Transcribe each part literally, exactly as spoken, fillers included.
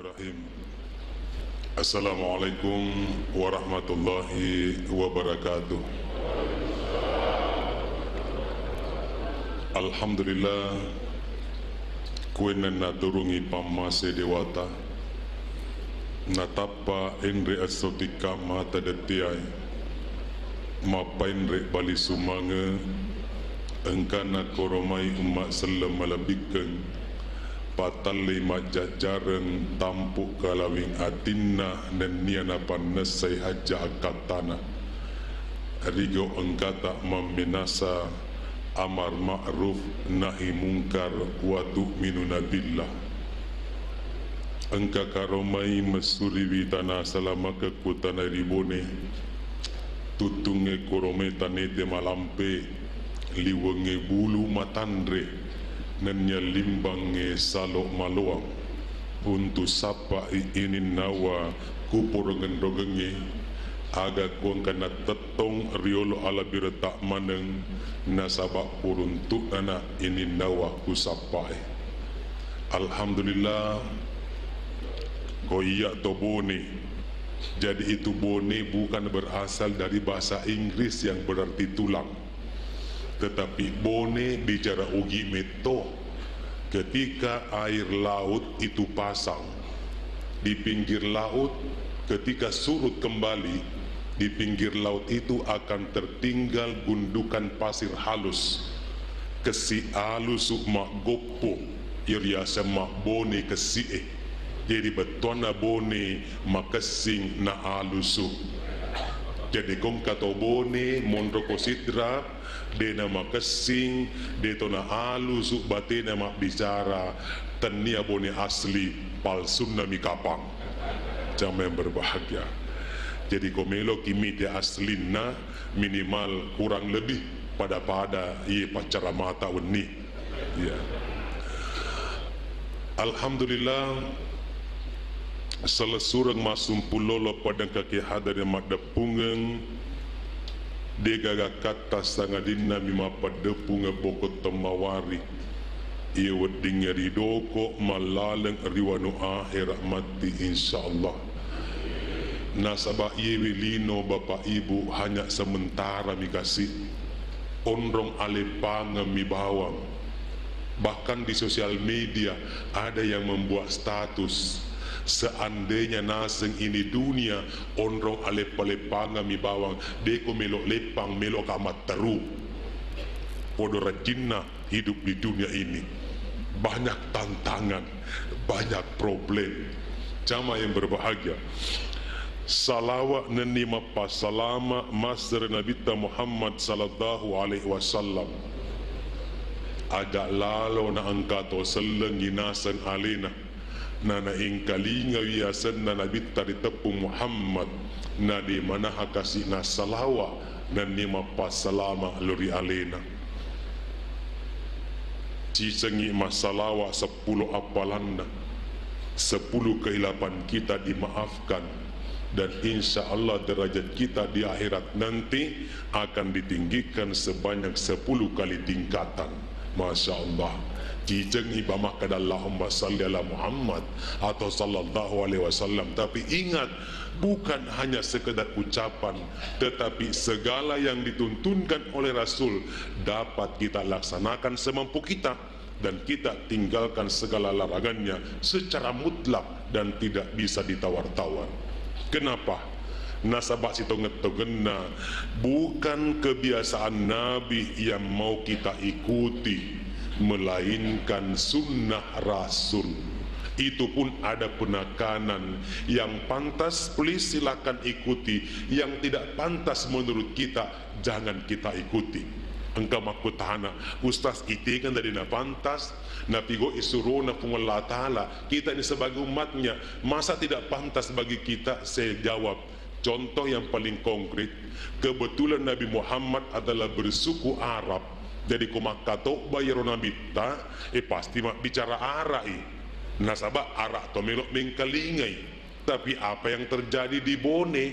Bismillahirrahmanirrahim. Assalamualaikum warahmatullahi wabarakatuh. Alhamdulillah, kuenna naturungi pammase dewata, natappa enre esso tikka mata dettiai, mappaenre bali sumange, engkana koromai umma selleng malebbikkeng, patallei majjajjareng tampu kalawing atinna nennia napannessai hajja akkattana. Rigau engkata mammenasa amar ma'ruf nahi mungkar wa tu'minuna billah. Engka karomai messuriwi tana salamakekku tana ri Bone, tuttungnge koromai tanete malampe, liwengnge bulu matanre, nennia limbangnge salo maloang. Untu sappai ininnawa kuporongenrogengnge, aga kuengka nattettong riolo alabireta maneng, nasaba puruntu'nana ininnawa kusappae. Alhamdulillah, ko iya to Bone. Jadi itu Bone bukan berasal dari bahasa Inggris yang berarti tulang. Tetapi Bone bicara ugi metto. Ketika air laut itu pasang, di pinggir laut, ketika surut kembali, di pinggir laut itu akan tertinggal gundukan pasir halus. Kessi alusu maggoppo, iyariaseng mabbone kessi'e. Jadi bettuanna Bone makessing na alusu. Jadi kongka to Bone monro ko Sidrap, de na makessing, de to na alusu batena mabbicara, tennia Bone asli, palsunna mi kapang. Jamaah yang berbahagia. Jadi ko meloki mite aslinna, minimal kurang lebih pada-pada iye paccara mata wenni. Iya. Alhamdulillah, selessureng massumpung lolo pada engkaki hadere maddeppungeng, degaga katta sangadinna mi mappaddeppungeng boko temmawari. Iye weddingnge ridoko mallaleng ri wanu ahera matti, insyaallah. Nasaba iyewe lino Bapak Ibu hanya sementara mi kasi. Onrong aleppangeng mi bawang. Bahkan di sosial media ada yang membuat status, seandainya naseng ini dunia, onrong aleppa-leppangeng mi bawang, deko melo leppang, melo ka matteru. Podo rajinna hidup di dunia ini. Banyak tantangan, banyak problem. Jamaah yang berbahagia, salawa nenni mappassalama massere Nabitta Muhammad sallallahu alaihi wasallam. Aja lalo na engka to sellengngi naseng alena, na naengkalingawi asenna Nabitta riteppu Muhammad, na de manaha kasi nassalawa nenni mappassalama lo ri alena. Cicengngi massalawa seppulo appalanna, sepuluh kehilapan kita dimaafkan, dan insya Allah derajat kita di akhirat nanti akan ditinggikan sebanyak sepuluh kali tingkatan. Masya Allah. Cicengngi ba makkeda Allahumma salli ala Muhammad atau sallallahu alaihi wasallam. Tapi ingat, bukan hanya sekedar ucapan, tetapi segala yang dituntunkan oleh Rasul dapat kita laksanakan semampu kita, dan kita tinggalkan segala larangannya secara mutlak dan tidak bisa ditawar-tawar. Kenapa? Nasaba sitongeng-tongenna, bukan kebiasaan Nabi yang mau kita ikuti, melainkan sunnah Rasul. Itu pun ada penekanan, yang pantas please silakan ikuti, yang tidak pantas menurut kita jangan kita ikuti. Engka makkutana, "Ustaz, ite kan tadi na pantas, napigau'i surona Puang Allah Ta'ala. Kita ini sebagai umatnya, masa tidak pantas bagi kita?" Saya jawab, contoh yang paling konkret, kebetulan Nabi Muhammad adalah bersuku Arab. Jadi ko makkatobba iyaro Nabitta, eh, pasti mabbicara Ara'i. Nasaba Ara to melo mengkalingai. Tapi apa yang terjadi di Bone?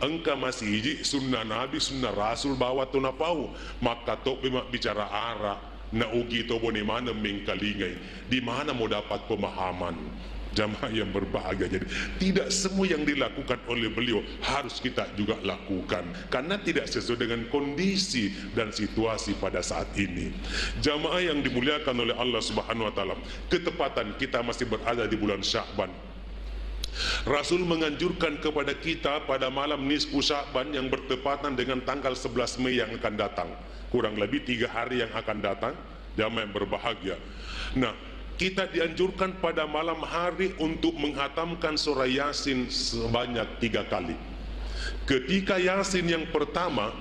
Engka masiji sunna Nabi, sunna Rasul bawa to napau. Makkatobba mabbicara Ara. Naugi to bone maneng mengkalingai. Di mana mau dapat pemahaman? Jamaah yang berbahagia, jadi tidak semua yang dilakukan oleh beliau harus kita juga lakukan, karena tidak sesuai dengan kondisi dan situasi pada saat ini. Jamaah yang dimuliakan oleh Allah Subhanahu wa Ta'ala, ketepatan kita masih berada di bulan Sya'ban. Rasul menganjurkan kepada kita pada malam nisfu Sya'ban yang bertepatan dengan tanggal sebelas Mei yang akan datang, kurang lebih tiga hari yang akan datang, jamaah yang berbahagia. Nah, kita dianjurkan pada malam hari untuk menghatamkan surah Yasin sebanyak tiga kali. Ketika Yasin yang pertama,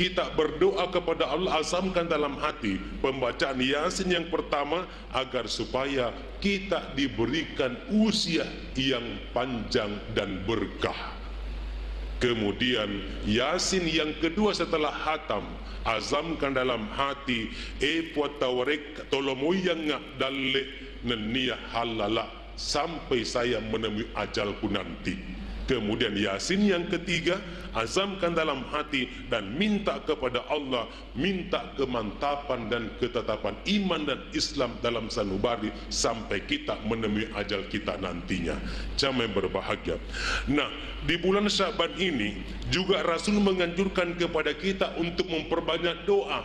kita berdoa kepada Allah, azamkan dalam hati, pembacaan Yasin yang pertama agar supaya kita diberikan usia yang panjang dan berkah. Kemudian, Yasin yang kedua setelah hatam, azamkan dalam hati, "E Puang Tawarek, tolomoiyangnga dalle nennia hallala sampai saya menemui ajalku nanti." Kemudian, Yasin yang ketiga, azamkan dalam hati dan minta kepada Allah, minta kemantapan dan ketetapan iman dan Islam dalam sanubari sampai kita menemui ajal kita nantinya. Jamaah yang berbahagia. Nah, di bulan Sya'ban ini juga Rasul menganjurkan kepada kita untuk memperbanyak doa.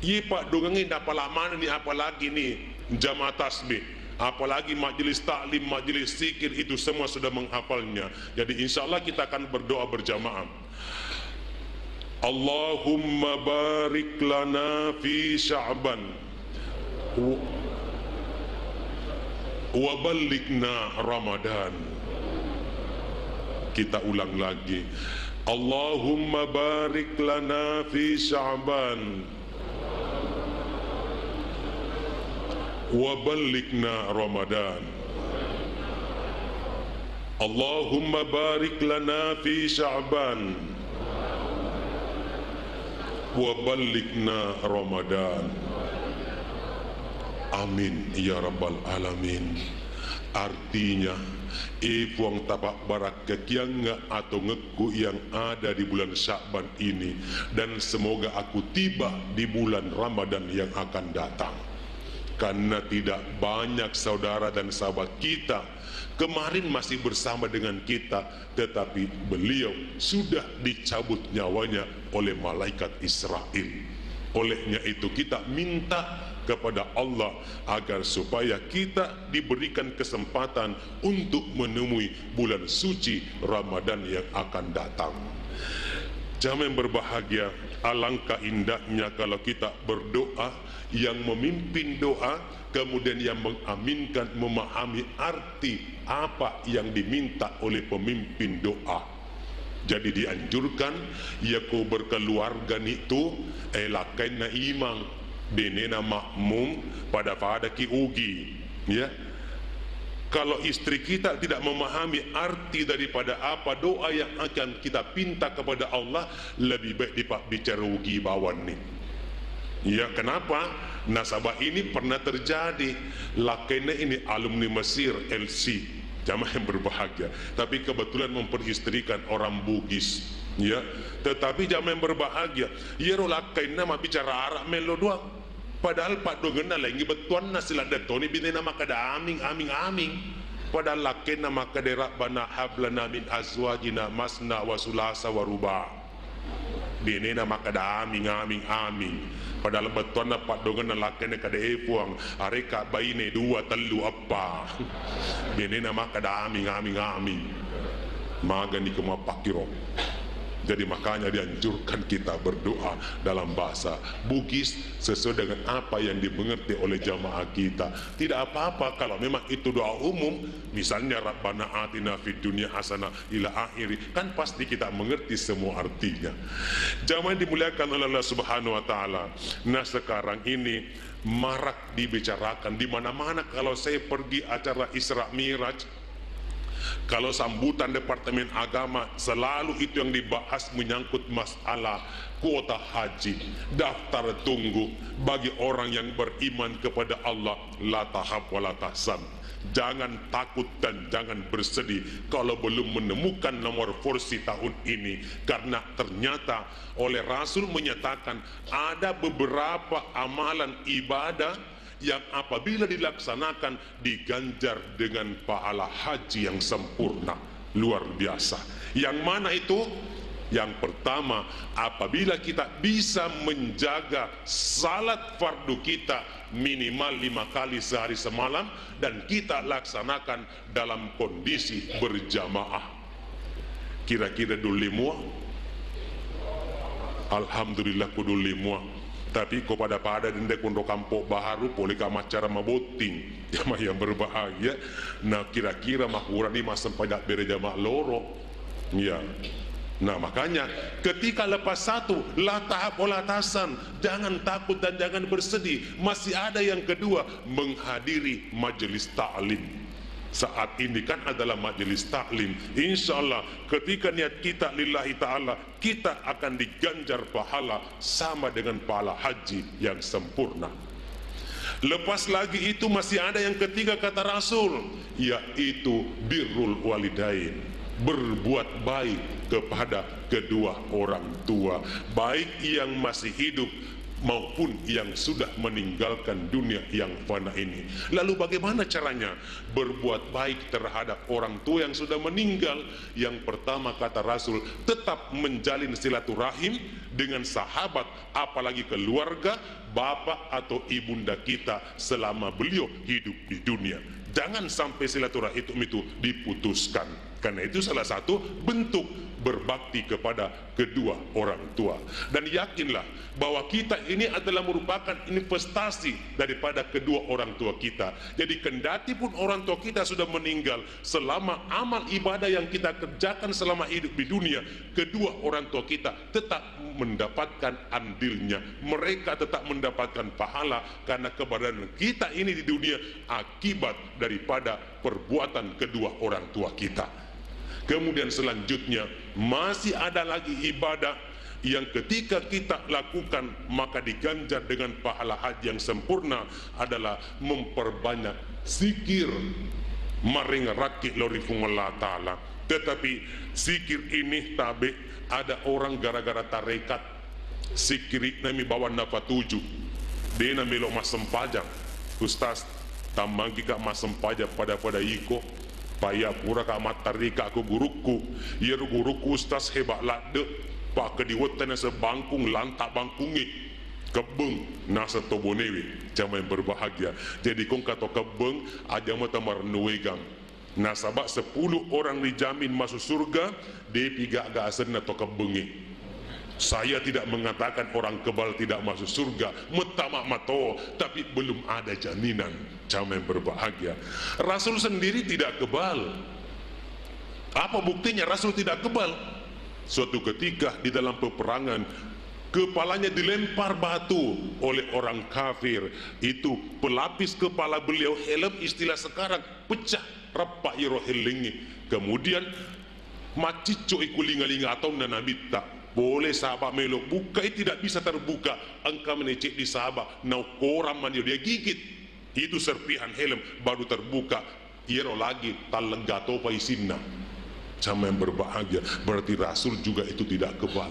Ye, Pak, dongengi, apalagi ni, apalagi ni jamaah tasbih, apalagi majelis taklim, majelis zikir, itu semua sudah menghafalnya. Jadi, insya Allah kita akan berdoa berjamaah. Allahumma barik lana fi Sya'ban wa, wa ballighna Ramadan. Kita ulang lagi. Allahumma barik lana fi Sya'ban wa ballighna Ramadan. Allahumma barik lana fi Sya'ban wa ballighna Ramadan. Amin ya rabbal alamin. Artinya, e Puang, tapabbarakkakiangnga atongekku yang ada di bulan Sya'ban ini, dan semoga aku tiba di bulan Ramadan yang akan datang. Karena tidak banyak saudara dan sahabat kita kemarin masih bersama dengan kita, tetapi beliau sudah dicabut nyawanya oleh malaikat Israel. Olehnya itu, kita minta kepada Allah agar supaya kita diberikan kesempatan untuk menemui bulan suci Ramadan yang akan datang. Jamaah yang berbahagia, alangkah indahnya kalau kita berdoa, yang memimpin doa, kemudian yang mengaminkan memahami arti apa yang diminta oleh pemimpin doa. Jadi dianjurkan, yako berkeluarga ni tu, eh, lakkainna imang, benena makmum, pada-pada ki ugi, ya. Kalau istri kita tidak memahami arti daripada apa doa yang akan kita pinta kepada Allah, lebih baik dipabbicara ugi bawang ni. Ya, kenapa? Nasaba ini pernah terjadi. Lakkainna ini alumni Mesir, L C. Jamaah yang berbahagia. Tapi kebetulan memperistrikan orang Bugis. Ya, tetapi jamaah yang berbahagia, iyaro lakkainna mabbicara Arab mello doang. Padahal paddoangenna laingngi bettuanna, siladdettoni binena makkeda aming, aming, aming. Padahal lakkainna makkeda, "Rabbana hablana min azwajina masna wa sulasa wa ruba." Benena makkeda aming, aming, aming. Padahal bettuanna paddoangenna lakkainna, "Kada e Puang, areka baine dua, tellu, eppa." Benena makkeda aming, aming, aming. Magani ko mappakkiro. Jadi makanya dianjurkan kita berdoa dalam bahasa Bugis sesuai dengan apa yang dimengerti oleh jamaah kita. Tidak apa-apa kalau memang itu doa umum, misalnya Rabbana atina fid dunya hasanah ila akhiri, kan pasti kita mengerti semua artinya. Jamaah yang dimuliakan oleh Allah Subhanahu wa Ta'ala. Nah, sekarang ini marak dibicarakan di mana-mana. Kalau saya pergi acara Isra Miraj, kalau sambutan Departemen Agama, selalu itu yang dibahas menyangkut masalah kuota haji, daftar tunggu bagi orang yang beriman kepada Allah, la tahaf wa la tahzan. Jangan takut dan jangan bersedih kalau belum menemukan nomor porsi tahun ini, karena ternyata oleh Rasul menyatakan ada beberapa amalan ibadah yang apabila dilaksanakan diganjar dengan pahala haji yang sempurna. Luar biasa. Yang mana itu? Yang pertama, apabila kita bisa menjaga salat fardu kita minimal lima kali sehari semalam dan kita laksanakan dalam kondisi berjamaah. Kira-kira dulli mua? Alhamdulillah ku dulli mua. Tapi ko pada-pada dende konro kampo baharu, pole ka maccara mabotting. Jamaah yang berbahagia. Nah, kira-kira makurani massempajang bere jamaah loro. Ya. Nah, makanya ketika lepas satu, la tahab wala tahzan, jangan takut dan jangan bersedih. Masih ada yang kedua, menghadiri majelis taklim. Saat ini kan adalah majelis taklim. Insya Allah, ketika niat kita lillahi ta'ala, kita akan diganjar pahala sama dengan pahala haji yang sempurna. Lepas lagi itu, masih ada yang ketiga, kata Rasul, yaitu birrul walidain, berbuat baik kepada kedua orang tua, baik yang masih hidup maupun yang sudah meninggalkan dunia yang fana ini. Lalu bagaimana caranya berbuat baik terhadap orang tua yang sudah meninggal? Yang pertama, kata Rasul, tetap menjalin silaturahim dengan sahabat, apalagi keluarga, bapak atau ibunda kita selama beliau hidup di dunia. Jangan sampai silaturahim itu diputuskan. Karena itu salah satu bentuk berbakti kepada kedua orang tua. Dan yakinlah bahwa kita ini adalah merupakan investasi daripada kedua orang tua kita. Jadi, kendati pun orang tua kita sudah meninggal, selama amal ibadah yang kita kerjakan selama hidup di dunia, kedua orang tua kita tetap mendapatkan andilnya. Mereka tetap mendapatkan pahala karena keberadaan kita ini di dunia akibat daripada perbuatan kedua orang tua kita. Kemudian selanjutnya, masih ada lagi ibadah yang ketika kita lakukan maka diganjar dengan pahala haji yang sempurna adalah memperbanyak zikir, marengngerakki lao ri Puang Allah Ta'ala. Tetapi zikir ini tabe, ada orang gara-gara tarekat, sikkiri'nami bawang napatuju. De namelo massempajang. Ustaz, tammangkika massempajang pada-pada iko. Paya puraka mattarika ko gurukku. Iyaro gurukku Ustaz heba ladde. Pakkediwetta naseng bangkung, lanta bangkungnge. Kebbeng, naseng to Bonewe. Jamaah yang berbahagia. Jadi kongka to kebbeng, aja mata marennuegang. Nasaba sepuluh orang dijamin masuk surga, depi gaga asenna to kebbengnge. Saya tidak mengatakan orang kebal tidak masuk surga, mettama mato, tapi belum ada jaminan. Jamaah yang berbahagia. Rasul sendiri tidak kebal. Apa buktinya Rasul tidak kebal? Suatu ketika di dalam peperangan, kepalanya dilempar batu oleh orang kafir. Itu pelapis kepala beliau, helm istilah sekarang, pecah. Rappa iro hellengnge. Kemudian, maccicco'i ku linga-linga ataunna Nabitta. Pole saba melo bukkai, tidak bisa terbuka. Engka mani ceddi saba, naukkorang mani dia gigit. Itu serpihan helm baru terbuka. Iyaro lagi tallegga topa isinna. Sama yang berbahagia, berarti Rasul juga itu tidak kebal.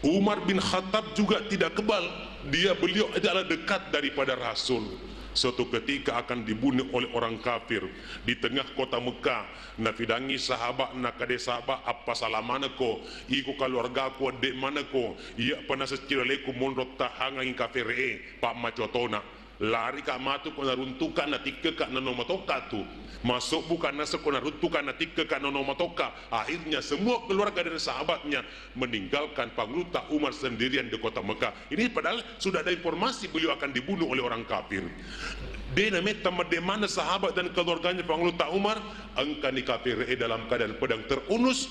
Umar bin Khattab juga tidak kebal. Dia, beliau adalah dekat daripada Rasul. Suatu ketika akan dibunuh oleh orang kafir di tengah kota Mekah. Nafidangi sahabat, nakade sahabat, "Appasalamana ko, iko keluargaku, adde mana ko, iya pana secciraleku monro tahangangi kafere e, pak macotona." Larika matu ko naruntuka, natikkeka, nano matokka tu. Masobbuka naseng ko naruntuka, natikkeka, nano matokka. Akhirnya semua keluarga dan sahabatnya meninggalkan Pangulutta Umar sendirian di kota Mekah. Ini padahal sudah ada informasi beliau akan dibunuh oleh orang kafir. De nametta madde mana sahabat dan keluarganya Pangulutta Umar, engkani kafir e dalam keadaan pedang terunus,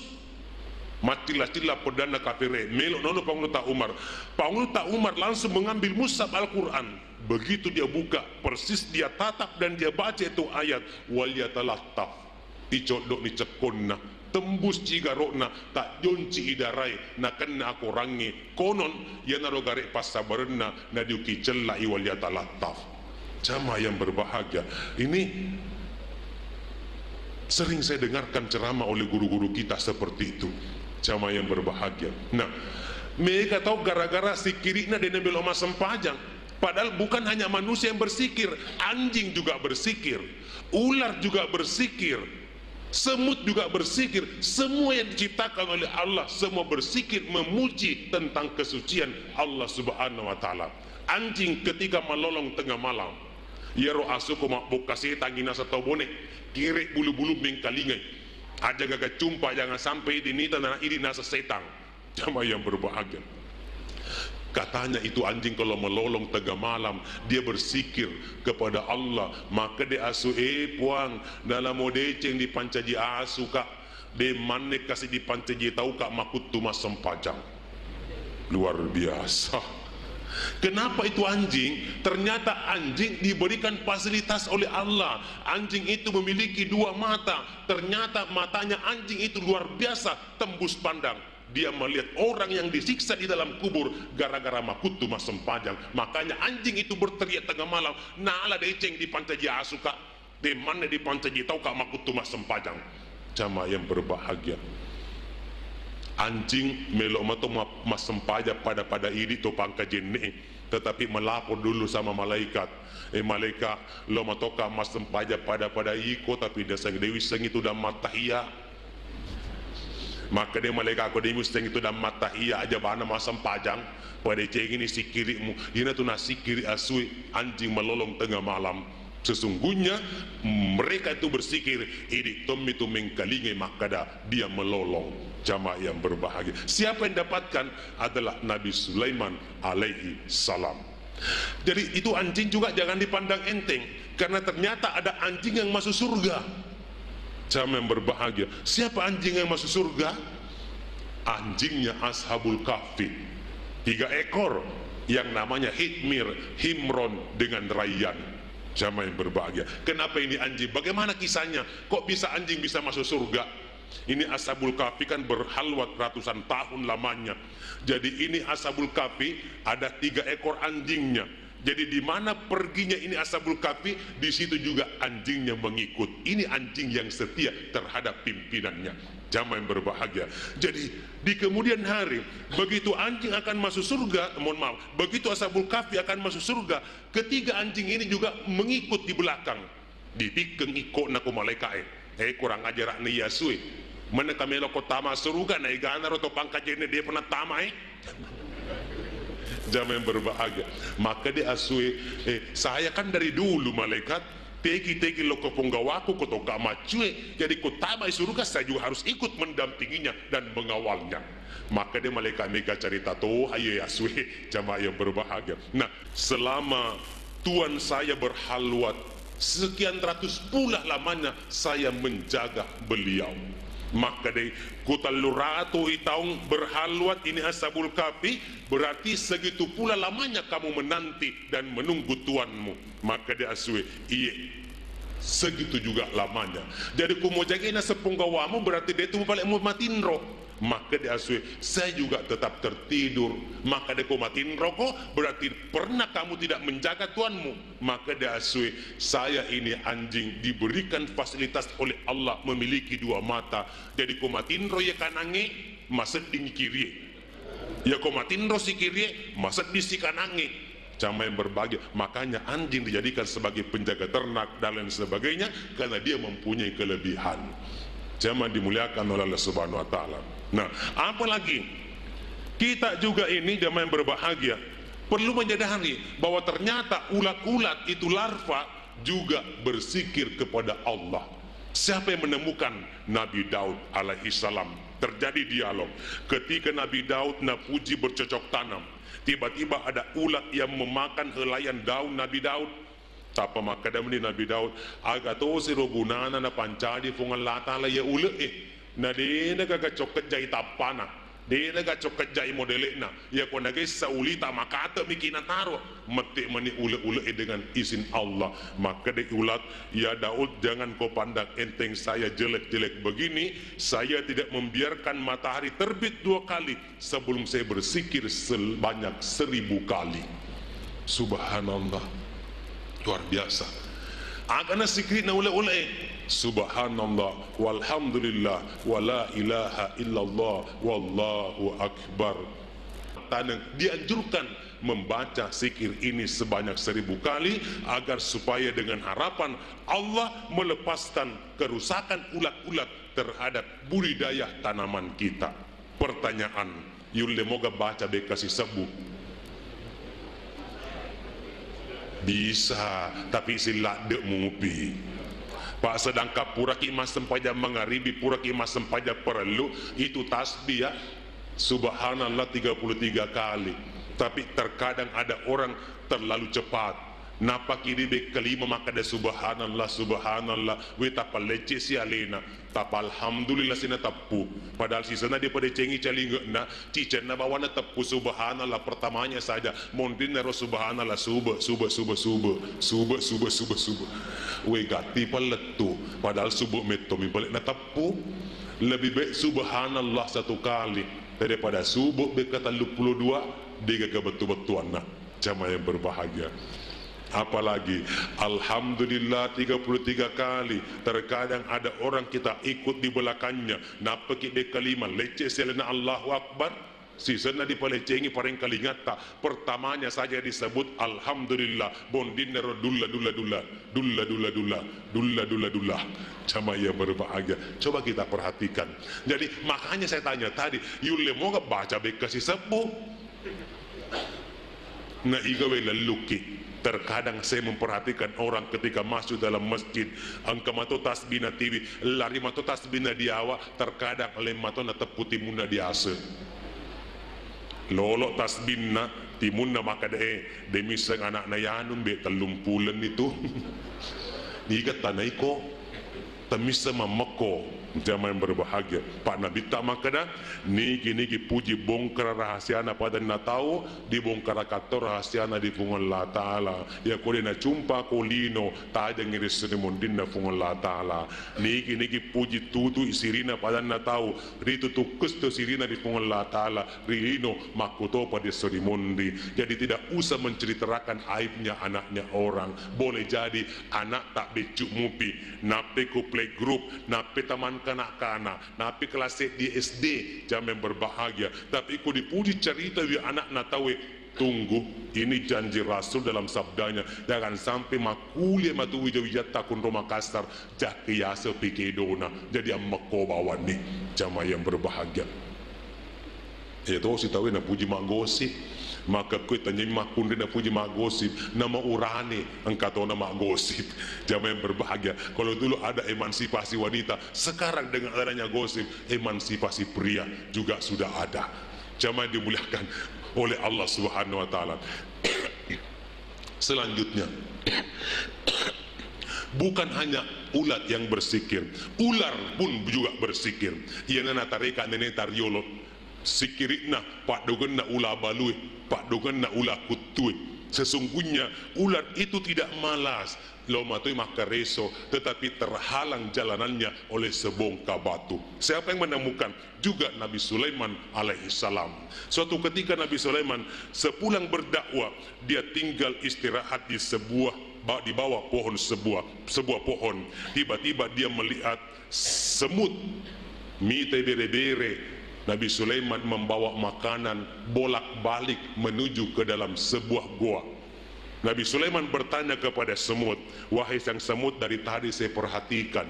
maccilla-cilla pedanna kafir e, melo nono Pangulutta Umar. Pangulutta Umar langsung mengambil mushaf Al-Quran. Begitu dia buka, persis dia tatap dan dia baca itu ayat, "Wal yatalattaf." Icoddo'ni cekkonna, tembus cigaro'na, tajjonci idarae, nakenna akorangnge. Konon, iyanaro gare passabarenna, nadiuki cella'i, "Wal yatalattaf." Jamaah yang berbahagia, ini Sering saya dengarkan ceramah oleh guru-guru kita seperti itu. Jamaah yang berbahagia. Nah, mega tau gara-gara sikkiri'na de' namelo massempajang. Padahal bukan hanya manusia yang bersikir, anjing juga bersikir, ular juga bersikir, semut juga bersikir. Semua yang diciptakan oleh Allah, semua bersikir memuji tentang kesucian Allah Subhanahu wa Ta'ala. Anjing ketika melolong tengah malam, iyaro asuko mabbokka setang inasa tau bone, kere bulu-bulu mengkalingai. Aja gaga cumpa, jangan sampai idi nita na idi nasa setang. Jamaah yang berbahagia. Katanya itu anjing kalau melolong tengah malam, dia bersikir kepada Allah. Makkeda asu, "Eh, Puang, nalamo deceng dipancaji asu, Kak. De' manne kasi dipancaji tau, Kak, makuttu massempajang." Luar biasa. Kenapa itu anjing? Ternyata anjing diberikan fasilitas oleh Allah. Anjing itu memiliki dua mata. Ternyata matanya anjing itu luar biasa, tembus pandang. Dia melihat orang yang disiksa di dalam kubur gara-gara makuttu massempajang. Makanya anjing itu berteriak tengah malam, "Nala deceng dipancaji asu, Kak. De' manne dipancaji tau, Kak, makuttu massempajang." Jamaah yang berbahagia. Anjing melo mato ma-, massempajang pada-pada idi to pangkajenne'e, tetapi melapor dulu sama malaikat. "Eh, malaikat, lo matoka massempajang pada-pada iko, tapi deseng de' wissengngi tudang mattahia." Makkeda malaikat, "Ko de' wissengngi tudang mattahia, aja bana massempajang, pada cegini sikkiri'mu." Ina tu nasikkiri asui anjing melolong tengah malam. Sesungguhnya mereka itu bersikir, idi tommi tu mengkalingai makkeda dia melolong. Jamaah yang berbahagia. Siapa yang dapatkan? Adalah Nabi Sulaiman alaihi salam. Jadi itu anjing juga jangan dipandang enteng, karena ternyata ada anjing yang masuk surga. Jamaah yang berbahagia. Siapa anjing yang masuk surga? Anjingnya Ashabul Kahfi. Tiga ekor yang namanya Hitmir, Himron, dengan Rayyan. Jamaah yang berbahagia. Kenapa ini anjing? Bagaimana kisahnya? Kok bisa anjing bisa masuk surga? Ini Ashabul Kahfi kan berhalwat ratusan tahun lamanya. Jadi ini Ashabul Kahfi ada tiga ekor anjingnya. Jadi di mana perginya ini Ashabul Kahfi, di situ juga anjingnya mengikut. Ini anjing yang setia terhadap pimpinannya. Jamaah yang berbahagia. Jadi di kemudian hari, begitu anjing akan masuk surga, mohon maaf, begitu Ashabul Kahfi akan masuk surga, ketiga anjing ini juga mengikut di belakang. Ditikkeng ikko'na ko malaika'e. Eh, kurang ajara'na iya asue. Manengka melo ko tama suruga, na egana ro to pangkajenne de' pernah tama, eh. Jamaah yang berbahagia. Makkeda asue, eh, saya kan dari dulu malaikat, tegi-tegi lo ko ponggawaku ko toka maccue, jadi ko tama suruga saya juga harus ikut mendampinginya dan mengawalnya. Makkeda malaikat mega carita to, ayo ya asue, jamaah yang berbahagia. Nah, selama Tuan saya berhalwat, sekian ratus pula lamanya saya menjaga beliau. Makkeda, ku tellu ratus i taung berhalwat ini Ashabul Kahfi, berarti segitu pula lamanya kamu menanti dan menunggu tuanmu. Makkeda asue, iye, segitu juga lamanya. Jadi ku mojagena sepunggawamu berarti de' tu pale' mu matinro. Makkeda asue, saya juga tetap tertidur. Makkeda ko matinroko, berarti pernah kamu tidak menjaga tuanmu. Makkeda asue, saya ini anjing diberikan fasilitas oleh Allah memiliki dua mata. Jadi ko matinro ya kanange, masedding kirie. Ya ko matinro si kirie, masedding si kanange. Jamaah yang berbahagia. Makanya anjing dijadikan sebagai penjaga ternak dan lain sebagainya karena dia mempunyai kelebihan. Jamaah dimuliakan oleh Allah Subhanahu wa Ta'ala. Nah, apalagi kita juga ini, jamaah yang berbahagia, perlu menyadari bahwa ternyata ulat-ulat itu larva juga bersikir kepada Allah. Siapa yang menemukan? Nabi Daud alaihi salam. Terjadi dialog. Ketika Nabi Daud napuji bercocok tanam, tiba-tiba ada ulat yang memakan helaian daun Nabi Daud. Tappa makkeda meni Nabi Daud, "Aga tosi ro gunana napancadi Puang Allah Ta'ala iya ule'e? Na de'na gaga cokkejjai tappana, de'na gaga cokkejjai modele'na. Iya ko nagessa ulita makate'miki nataro." Mette meni ule-ule'e dengan izin Allah. Makkeda ulat, "Ya Daud, jangan kau pandang enteng saya jelek-jelek begini. Saya tidak membiarkan matahari terbit dua kali sebelum saya berzikir sebanyak seribu kali." Subhanallah. Luar biasa. Agana sikirina ule-ule'e. Subhanallah, walhamdulillah, wala ilaha illallah, wallahu akbar. Taneng, dianjurkan membaca zikir ini sebanyak seribu kali agar supaya dengan harapan Allah melepaskan kerusakan ulat-ulat terhadap budidaya tanaman kita. Pertanyaan, yulle moga baca bekka sisebbu? Bisa, tapi silladde mupi. Pak, sedangkan puraki massempajang mangaribi, puraki massempajang parellu, itu tasbih ya. Subhanallah tiga puluh tiga kali. Tapi terkadang ada orang terlalu cepat. Napaki di bekka lima makkeda subhanallah, subhanallah, we tapallecce si alena. Tapa alhamdulillah sina teppu. Padahal sisena dipadecengi calinge'na, cicenna bawana teppu subhanallah pertamanya saja. Mondinna ro subhanallah sube, sube, sube, sube, sube, sube, sube, sube. We gatti pallettu. Padahal sube metto mi balik na teppu. Lebih baik subhanallah satu kali daripada sube bekka telluppulo dua, degaga bettu-bettuanna. Jamaah yang berbahagia. Apalagi, alhamdulillah tiga puluh tiga kali. Terkadang ada orang kita ikut di belakangnya, nappaki bekka lima, lecce selena Allahu Akbar, sisenna dipaleccengi parengkalingatta, pertamanya saja disebut alhamdulillah, bondinna ro dulla, dulla, dulla, dulla, dulla, dulla, dulla, dulla, dulla. Jamaah yang berbahagia. Coba kita perhatikan. Jadi, makanya saya tanya tadi, yulle moga baca bekka sisebbu? Na iga we lellukki. Terkadang saya memperhatikan orang ketika masuk dalam masjid, engka mato tasbihna tiwi, lari mato tasbihna diawa, terkadang lemmato nateppu timunna diase. Lolo tasbihna, timunna makkeda, eh, de misseng anakna Yanu mbe tellung pulenni tu. Niga tanaiko? Temisseng mammekko, jamaah yang berbahagia. Pak Nabitta makkeda, nigi-nigi puji bongkara rahasiana padanna tau, dibongkara katto rahasiana di Puang Allah Ta'ala. Iya ko de nacumpa ko lino, tajengngi ri seri mondinna Puang Allah Ta'ala. Nigi-nigi puji tutui sirina padanna tau, ritutukkesto sirina di Puang Allah Ta'ala, ri lino makkutopa di esso ri mondi. Jadi tidak usah menceritakan aibnya anaknya orang. Boleh jadi anak tak beccu mupi, nappe ko playgroup, nappe taman kanak-kanak, nappe kelas seddi S D, jamaah yang berbahagia. Tapi ko dipuji cerita wi anakna tauwe, tunggu, ini janji Rasul dalam sabdanya, jangan sampai makkulia matu wija-wijatta konro Makassar, jakke yase pikedona, jadi ammekko bawanni, jamaah yang berbahagia. Iya tosi tauwe napuji maggosip. Maka kue tanyai makkunrai napuji maggosip, nama urane engka tona maggosip. Jamaah yang berbahagia. Kalau dulu ada emansipasi wanita, sekarang dengan adanya gosip, emansipasi pria juga sudah ada. Jamaah yang dimuliakan oleh Allah Subhanahu wa Ta'ala. Selanjutnya, bukan hanya ulat yang bersikir, ular pun juga bersikir. Iyana natareka nene tariolo. Sikiri'na, paddogenna ula balue, paddogenna ula kuttue. Sesungguhnya ular itu tidak malas, lo matoi makkareso, tetapi terhalang jalanannya oleh sebongkah batu. Siapa yang menemukan? Juga Nabi Sulaiman alaihissalam. Suatu ketika Nabi Sulaiman sepulang berdakwah, dia tinggal istirahat di sebuah ba-, di bawah pohon sebuah, sebuah pohon. Tiba-tiba dia melihat semut, mitai bere-bere, Nabi Sulaiman membawa makanan bolak-balik menuju ke dalam sebuah goa. Nabi Sulaiman bertanya kepada semut, "Wahai sang semut, dari tadi saya perhatikan,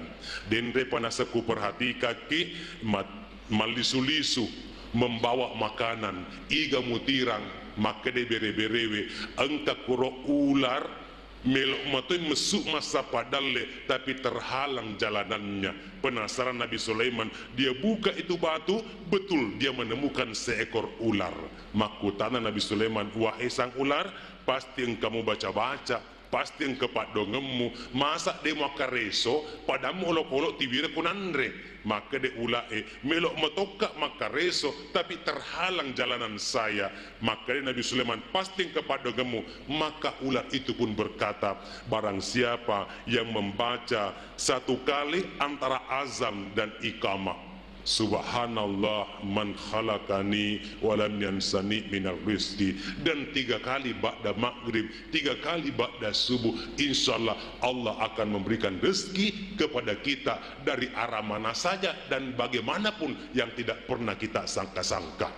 denre panasku perhatikaki mat-, mallisu-lisu membawa makanan, iga mutirang?" Makkeda bere-berewe, "Engka kuro ular." Melo matoi messu massappa dalle, tapi terhalang jalanannya. Penasaran Nabi Sulaiman, dia buka itu batu, betul dia menemukan seekor ular. Makkutana Nabi Sulaiman, "Wahai sang ular, pasti engka mubaca-baca, pasti engka paddongemmu, masa de muakkareso, padammu olokolo tiwire kunanre?" Makkeda ulae, "Melo matokka makkareso, tapi terhalang jalanan saya." Makkeda Nabi Sulaiman, "Pasti engka paddongemmu." Maka ular itu pun berkata, "Barang siapa yang membaca satu kali antara azan dan iqamah, Subhanallah man khalaqani wa lam yansani minar rizki. Dan tiga kali ba'da maghrib, tiga kali ba'da subuh, insya Allah, Allah akan memberikan rezeki kepada kita dari arah mana saja dan bagaimanapun yang tidak pernah kita sangka-sangka.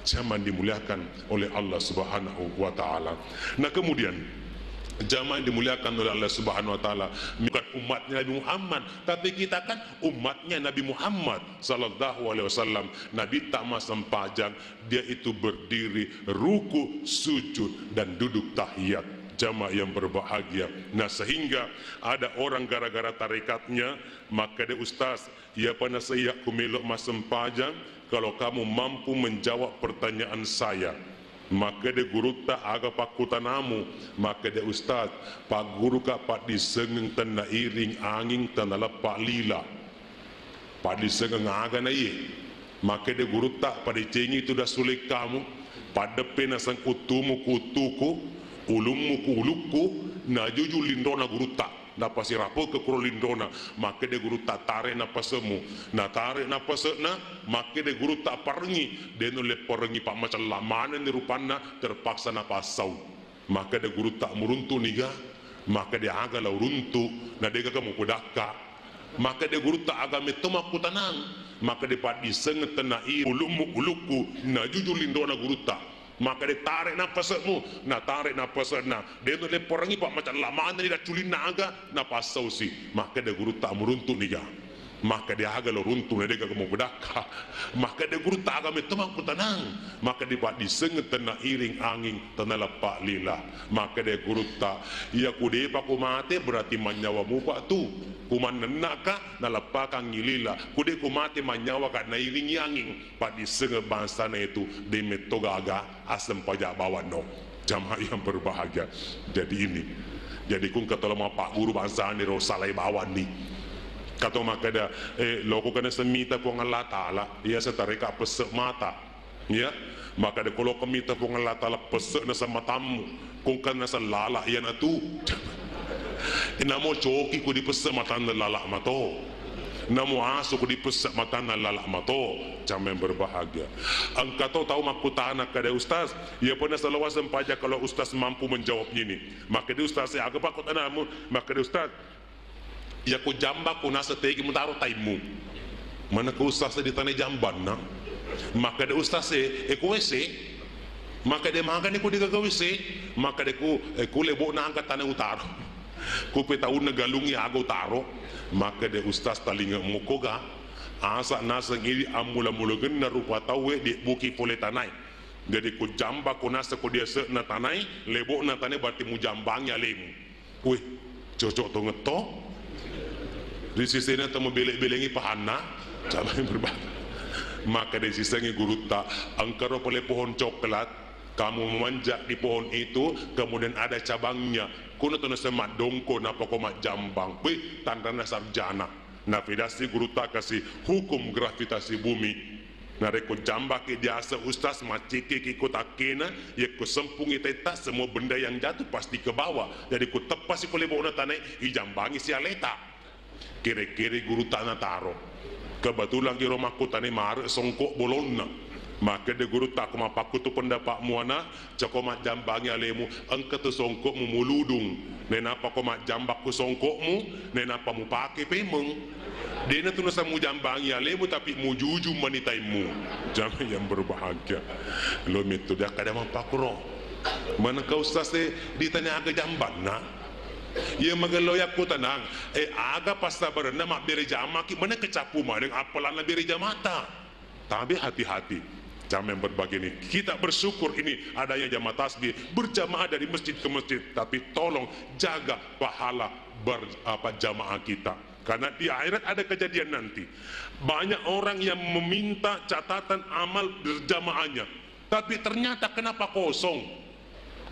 Jamaah yang dimuliakan oleh Allah Subhanahu wa Ta'ala. Nah, kemudian, jamaah yang dimuliakan oleh Allah Subhanahu wa Ta'ala, bukan umatnya Nabi Muhammad, tapi kita kan umatnya Nabi Muhammad sallallahu alaihi wasallam. Nabitta massempajang, dia itu berdiri, ruku, sujud, dan duduk tahiyat. Jamaah yang berbahagia. Nah, sehingga ada orang gara-gara tarekatnya, makkeda, "Ustaz, iyapa nasaiya ku melo massempajang, kalau kamu mampu menjawab pertanyaan saya." Makkeda gurutta, "Aga pakkutanamu?" Makkeda, "Ustaz, pagguruka paddissengeng tenna iring anging, tenna leppa lila." Paddissengeng aga na iye? Makkeda gurutta, "Padecengi tu dassulekkamu, paddeppe naseng uttumu ku uttuku, ulummu ku ulukku, najuju lindrona gurutta, napasirapeke kuro lindrona." Makkeda gurutta, "Tare napasemu." Natare napase'na, makkeda gurutta, "Parengi." De nulle parengi, pammacella manenni rupanna, terpaksa napassau. Makkeda gurutta, "Muruntu niga?" Makkeda, "Aga lao runtu, na degaga mupodakka." Makkeda gurutta, "Aga metto makkutanang?" Makkeda, "Paddissengeng tenna i ulummu ulukku, najuju lindrona gurutta." Makkeda, "Tare nappase'mu." Natare nappase'na. De nulle porangi, pammacella manenni dacculinna aga, napassausi. Makkeda gurutta, "Muruntu niga?" Makkeda, "Aga lao runtu, na degaga mupodakka." Makkeda gurutta, "Aga metto makkutanang?" Makkeda, "Paddissengeng tenna iring anging, tenna leppa lila." Makkeda gurutta, "Iya ku depa ku mate, berarti mannyawa mupa tu. Ku mannennaka, naleppakangngi lila. Ku de ku mate mannyawaka, nairingi anging." Paddissengeng bangsana itu, de metto gaga assempaja bawanno. Jamaah yang berbahagia. Jadi ini, jadi ku engka tolo mappagguru bangsani ro salai bawanni. Kato makkeda, eh, loko kena semita Puang Allah Ta'ala, iya setareka pesse mata. Ya, makkeda ko loko mita Puang Allah Ta'ala pesse na sematammu, ko engka na sellala iya natu. Namo coki ku dipesse matanna lala mato. Namo asu ku dipesse matanna lala mato. Jamaah yang berbahagia. Engka to tau makkutana, kada Ustaz, iya pernah salawat sempaja kalau Ustaz mampu menjawabnya ini. Makkeda Ustaz, saya aga pakkutanamu? Makkeda Ustaz, iya ku jamba ku nasa tegi mutaro taimmu. Mana ku Ustaz ditanai jambanna? Makkeda Ustaz, e, e ku W C. Makkeda magani ku degaga W C. Makkeda ku, e, ku lebo na angka tanai utaro. Ku petaunna galungi aga utaro. Makkeda Ustaz, talinga mukoga. Asa naseng idi ammula-mulagenna rupa tauwe debbuki pole tanai. Jadi ku jamba ku nasa ku diase'na tanai, lebo'na tanai berarti mujambangi alemu. Wih, cocok to ngetto. Ri sisena temu bele-belengi pahanna. Jamaah yang berbahagia. Makkeda sisengi gurutta, engkaro pole pohon coklat, kamu memanjat di pohon itu, kemudian ada cabangnya. Kuno to naseng maddongko, nappa ko majjambang. Wih, tanrana sarjana. Napedassi gurutta kasi hukum gravitasi bumi. Narekko jambaki diase ustaz, maccekkeki ko takkena, yekko sempungi tetta, semua benda yang jatuh pasti ke bawah. Jadi ku teppasi ko lebo'na tanae, ijambangi si aleta. Kere-kere gurutta nataro. Kebetulan kiro makkutane mare songko bolonna. Makkeda gurutta, ko mappakkutu pendapatmu ana, cako majjambangi alemu, engka tu songko'mu muludung, nainappa ko majjambakku songko'mu, nainappa mupake pemeng. Dena tu nasa mujambangi alemu, tapi mujuju mani taimmu. Jamaah yang berbahagia. Lo metto dia kada mappakuro. Manengka ustaz e ditanya aga jambanna. Iya magello yakku tenang. Eh, aga passabarenna mabbere jamaki, mana kecappu maneng appalanna bere jamata. Tapi hati-hati, jamaah yang berbahagia ini. Kita bersyukur ini adanya jamaah tasbih berjamaah dari masjid ke masjid. Tapi tolong jaga pahala ber-, apa, jamaah kita. Karena di akhirat ada kejadian nanti. Banyak orang yang meminta catatan amal berjamaahnya. Tapi ternyata kenapa kosong?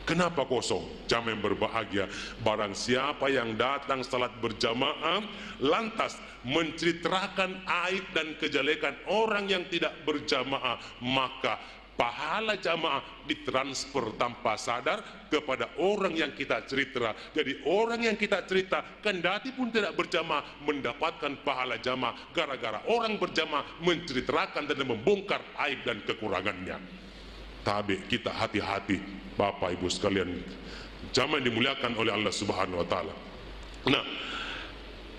Kenapa kosong? Jamaah yang berbahagia, barang siapa yang datang salat berjamaah, lantas menceritakan aib dan kejelekan orang yang tidak berjamaah, maka Pahala jamaah ditransfer tanpa sadar kepada orang yang kita cerita. Jadi, orang yang kita cerita, kendati pun tidak berjamaah, mendapatkan pahala jamaah gara-gara orang berjamaah menceritakan dan membongkar aib dan kekurangannya. Tabe, kita hati-hati, Bapak Ibu sekalian, jamaah yang dimuliakan oleh Allah Subhanahu wa Ta'ala. Nah,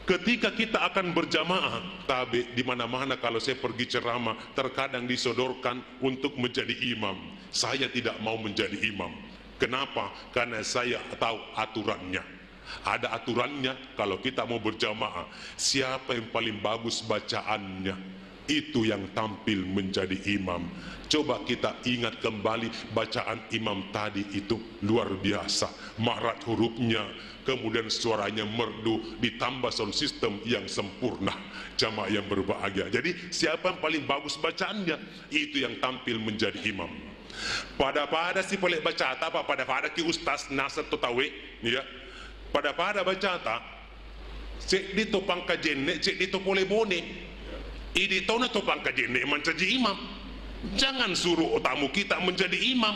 ketika kita akan berjamaah, tabe, di mana-mana kalau saya pergi ceramah, terkadang disodorkan untuk menjadi imam. Saya tidak mau menjadi imam. Kenapa? Karena saya tahu aturannya. Ada aturannya kalau kita mau berjamaah. Siapa yang paling bagus bacaannya, itu yang tampil menjadi imam. Coba kita ingat kembali bacaan imam tadi itu luar biasa. Marat hurufnya, kemudian suaranya merdu, ditambah sound system yang sempurna. Jamaah yang berbahagia. Jadi, siapa yang paling bagus bacaannya, itu yang tampil menjadi imam. Pada-pada si pole bacata, apa pada-pada ki ustaz nasab to tawe, ya. Pada-pada bacata, ceddi to pangkajenne, ceddi to pole bone. Idi tona to pangkajenne mancaji imam. Jangan suruh tamu kita menjadi imam.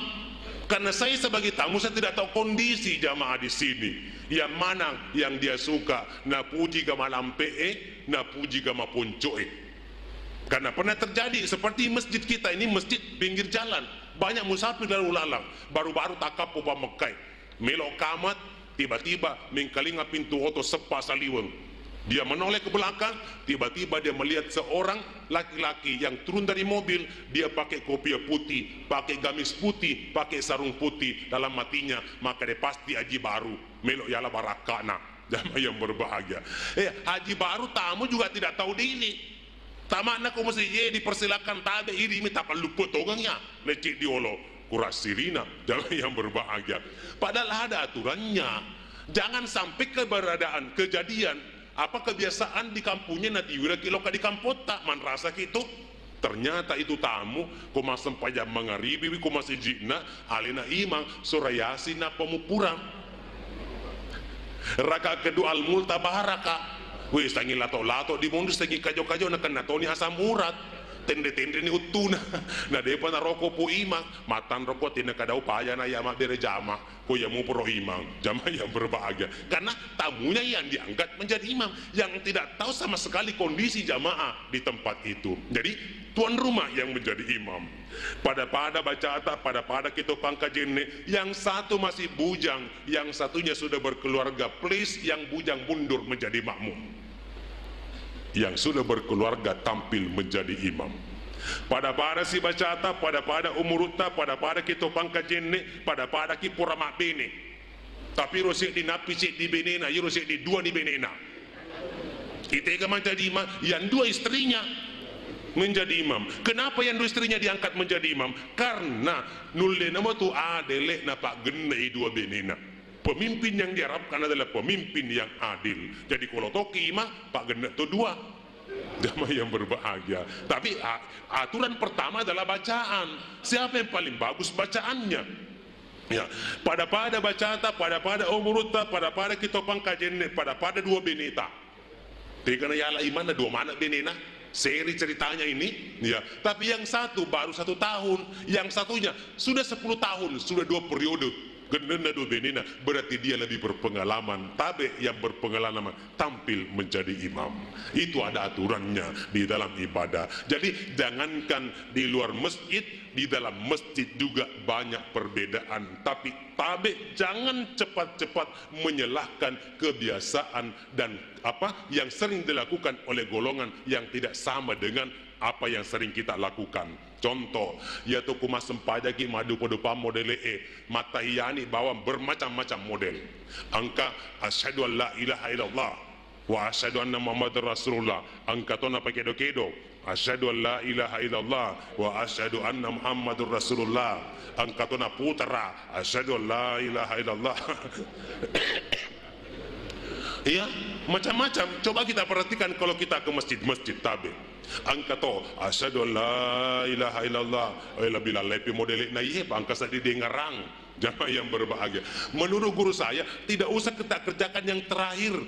Karena saya sebagai tamu, saya tidak tahu kondisi jamaah di sini. Yang mana yang dia suka, napuji ga malampe e, napuji ga maponco e. Karena pernah terjadi seperti masjid kita ini, masjid pinggir jalan. Banyak musafir lalu lalang. Baru-baru takappo pa Mekkai. Melo kamat, tiba-tiba mengkalinga pintu oto seppa saliweng. Dia menoleh ke belakang, tiba-tiba dia melihat seorang laki-laki yang turun dari mobil, dia pakai kopiah putih, pakai gamis putih, pakai sarung putih. Dalam hatinya, maka dia pasti haji baru. Melo yala barakana. Jamaah yang berbahagia. Eh, haji baru tamu juga tidak tahu diri. Tama'na ko masjid, ye, dipersilakan tabe, idi mi tapallupu tongeng ya, lecce diolo, kurang sirina, jamaah yang berbahagia. Padahal ada aturannya. Jangan sampai keberadaan, kejadian, apa kebiasaan di kampungnya natiwira ki loka di kampotta, manrasa ki tu. Ternyata itu tamu, ko massempajang mangaribi, ko masijikna, alena imang, surayasi na pamupurang. Raka kedua al-multabaraka. Wih, sangi lato-lato di mondu, sangi kajo-kajo, na kenna toni asam urat. Tendre-tendre ni uttuna. Na depa naroko pu imang. Matan roko tina kadau paya na yama bere jama. Ko yamu poro imang. Jama yang berbahagia. Karena tamunya yang diangkat menjadi imam. Yang tidak tahu sama sekali kondisi jamaah di tempat itu. Jadi, tuan rumah yang menjadi imam. Pada-pada bacata, pada-pada kita pangkajenne, yang satu masih bujang, yang satunya sudah berkeluarga, please, yang bujang mundur menjadi makmum. Yang sudah berkeluarga tampil menjadi imam. Pada-pada si bacata, pada-pada umurutta, pada-pada kita pangkajenne, pada-pada ki pura mabbene. Tapi ro seddi nappi seddi benena, iro seddi dua ni benena. Itega mancaji imam, yang dua istrinya menjadi imam. Kenapa yang dua istrinya diangkat menjadi imam? Karena nulle namo tu adele na paggenne i dua benena. Pemimpin yang diharapkan adalah pemimpin yang adil. Jadi kalau toki imam, paggenne tu dua. Jamaah yang berbahagia. Tapi a-, aturan pertama adalah bacaan. Siapa yang paling bagus bacaannya? Ya, pada-pada bacata, pada-pada umurutta, pada-pada kita pangkajenne, pada-pada dua beneta. Tegana yala imanna dua mana benena? Seri ceritanya ini, ya. Tapi yang satu baru satu tahun, yang satunya sudah sepuluh tahun, sudah dua periode. Gennenna dua benena, berarti dia lebih berpengalaman. Tabe yang berpengalaman tampil menjadi imam. Itu ada aturannya di dalam ibadah. Jadi, jangankan di luar masjid, di dalam masjid juga banyak perbedaan. Tapi tabe, jangan cepat-cepat menyalahkan kebiasaan dan apa yang sering dilakukan oleh golongan yang tidak sama dengan apa yang sering kita lakukan. Contoh, ya tu ku massempajaki maddupa-dupang modele'e, mattahiyani bawang bermacam-macam model. Engka asyhadu an la ilaha illallah wa asyhadu anna Muhammadar Rasulullah. Engka to napakedo-kedo. Asyhadu an la ilaha illallah wa asyhadu anna Muhammadur Rasulullah. Engka to naputara. Asyhadu an la ilaha illallah. Iya, macam-macam. Coba kita perhatikan kalau kita ke masjid-masjid, tabe. Engka to, asyhadu an la ilaha illallah. Eh, lebih lalai pi modele'na iye, bangka sa didengarang. Jamaah yang berbahagia. Menurut guru saya, tidak usah kita kerjakan yang terakhir.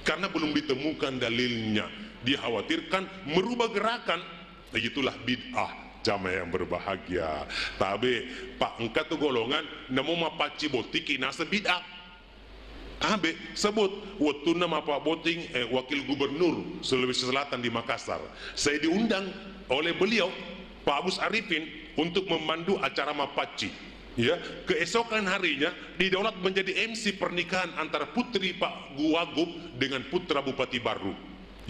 Karena belum ditemukan dalilnya. Dikhawatirkan merubah gerakan. Itulah bid'ah. Jamaah yang berbahagia. Tabe, Pak, engka tu golongan namo mappacci bottiki naseng bid'ah. Abe, sebut wettunna mappabotting, eh, Wakil Gubernur Sulawesi Selatan di Makassar. Saya diundang oleh beliau, Pak Agus Arifin, untuk memandu acara mappacci. Ya, keesokan harinya, Didaulat menjadi M C pernikahan antara putri Pak Guwagub dengan putra Bupati Barru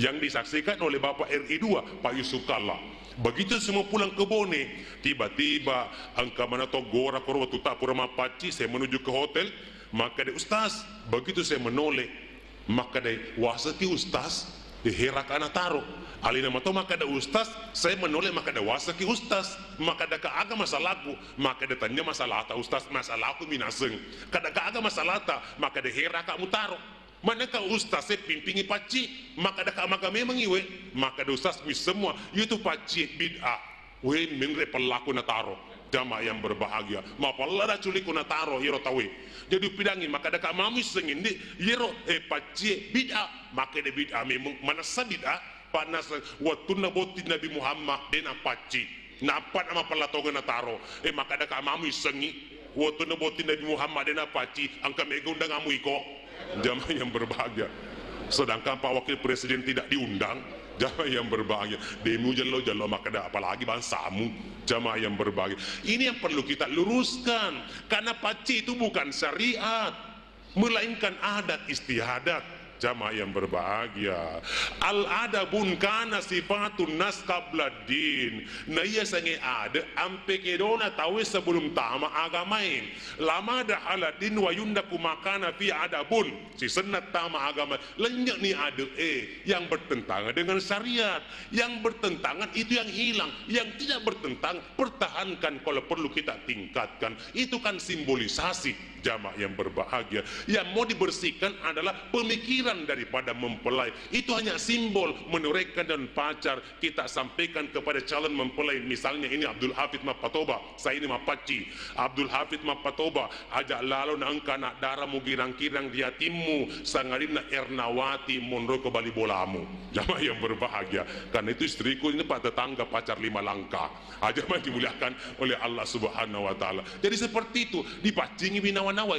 yang disaksikan oleh Bapak R I dua, Pak Yusuf Kalla. Begitu semua pulang ke Bone, tiba-tiba engka mana to gora koro wettu ta pura mappacci, saya menuju ke hotel, makkeda, "Ustaz," begitu saya menoleh, makkeda, "Waseki Ustaz, di heraka nataro." Alina mato makkeda, "Ustaz, saya menoleh," makkeda, "Waseki Ustaz." Makkeda, "Ka aga masalahku?" Makkeda, "Tania masalahta Ustaz, masalahku minaseng." Kada, "Ka aga masalahta?" Makkeda, "Heraka mutaro." Manengka ustaz e pimpingi pacci, makkeda, "Ka maga memang iwe?" Makkeda ustaz, "Wi semua, itu pacci bid'ah." We, menre pellaku nataro. Jamaah yang berbahagia, mapella da culiku nataro iyaro tauwe. Jadi upidangi, makkeda, "Ka mami sengindi iyaro, eh, pacci bid'ah?" Makkeda, "Bid'ah memang, manessa bid'ah?" Pannasa wettunna botting Nabi Muhammad, de' napacci. Nappa namapella tongeng nataro. Eh, makkeda, "Ka mami sengi, wettunna botting Nabi Muhammad de' napacci, engka mega undanganmu iko." Jamaah yang berbahagia. Sedangkan Pak Wakil Presiden tidak diundang. Jamaah yang berbahagia. Demu jello-jello makkeda, apalagi bangsamu. Jamaah yang berbahagia. Ini yang perlu kita luruskan. Karena pacci itu bukan syariat, melainkan adat istiadat. Jamaah yang berbahagia. Al-adabun kana sifatun nas qabla din. Na iya sange ade ampe kedona tauwe sebelum tama agamae. Lamada ala din wa yundaku makana fi adabun. Sisenna tama agama, lennyekni ade e yang bertentangan dengan syariat. Yang bertentangan itu yang hilang. Yang tidak bertentangan, pertahankan, kalau perlu kita tingkatkan. Itu kan simbolisasi. Jamaah yang berbahagia, yang mau dibersihkan adalah pemikiran daripada mempelai. Itu hanya simbol menorehkan dan pacar kita sampaikan kepada calon mempelai. Misalnya ini Abdul Hafid Mappatoba, saya ini mappacci. Abdul Hafid Mappatoba, aja lalo na engka anak daramu girang-kirang di atimmu, sangadinna Ernawati monro ke bali bolamu. Jamaah yang berbahagia, karena itu istriku ini pak tetangga pacar lima langkah. Aja mah dimuliakan oleh Allah Subhanahu wa Ta'ala. Jadi seperti itu, dipaccingi binawa-nawa.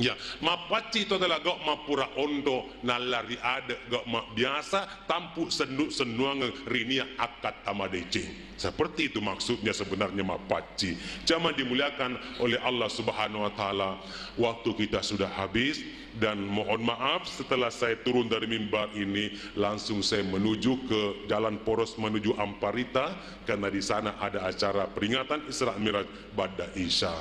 Ya, mappacci itu adalah gau mappura ondo, nallari ade, gau mabbiasa, tampu sennu-sennuangeng rinia akkat amadeceng. Seperti itu maksudnya sebenarnya mappacci. Jamaah dimuliakan oleh Allah Subhanahu wa Ta'ala. Waktu kita sudah habis, dan mohon maaf, setelah saya turun dari mimbar ini, langsung saya menuju ke Jalan Poros menuju Amparita, karena di sana ada acara peringatan Isra Mi'raj ba'da Isya.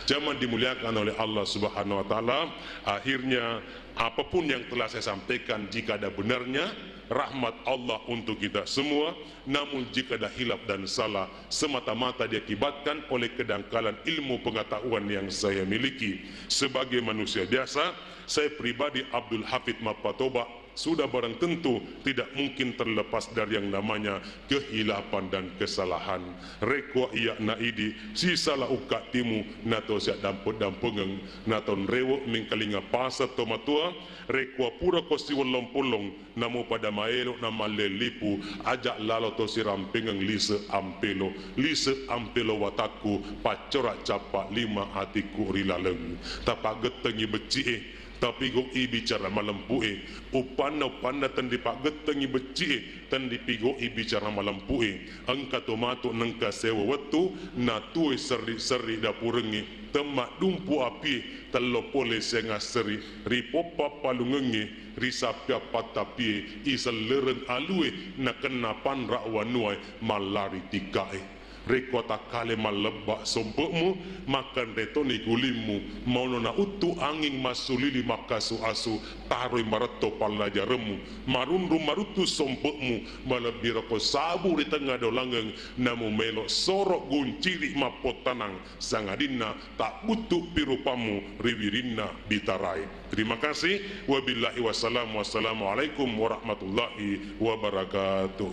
Jamaah dimuliakan oleh Allah Subhanahu wa Ta'ala, akhirnya apapun yang telah saya sampaikan, jika ada benarnya, rahmat Allah untuk kita semua. Namun jika ada hilaf dan salah, semata-mata diakibatkan oleh kedangkalan ilmu pengetahuan yang saya miliki. Sebagai manusia biasa, saya pribadi Abdul Hafid Mappatoba sudah barang tentu tidak mungkin terlepas dari yang namanya kehilafan dan kesalahan. Rekko iya na idi, sisala ukka timu, nato siaddampeng-dampengeng, nato nrewe mengkalinga pasar to matua, rekko pura ko siwollong-pollong, namo pada maelo na mallellipu, aja lalo to sirampengeng lise ampelo, lise ampelo watakku, paccora cappa lima atikku ri laleng. Tapaggettengi becci e, tapigo'i bicara malempu e, uppanna-uppanna tenripaggettengi becci e, tenripigo'i bicara malempu e, engka to matu nengka sewa wettu, natue serri-serri dapurengnge, temmaddumpu apie, tello pole siangasseri, ri poppa palungengnge, ri sappia pattapie, isellereng alue, nakenna panra wanuae, mallari tikkae. Rekko takkale mallebba sompe'mu, makkanre toni gulimmu, maunona uttu anging massulili makkasu-asu, taroi maretto pallajaremmu, marunrung maruttu sompe'mu, malebbi roko sabu ri tengnga dolangeng, namu melo soro gunciri mappottanang, sangadinna tabbuttu pi rupammu ri wirinna bitarae. Terima kasih. Wabillahi wassalam. Wassalamualaikum warahmatullahi wabarakatuh.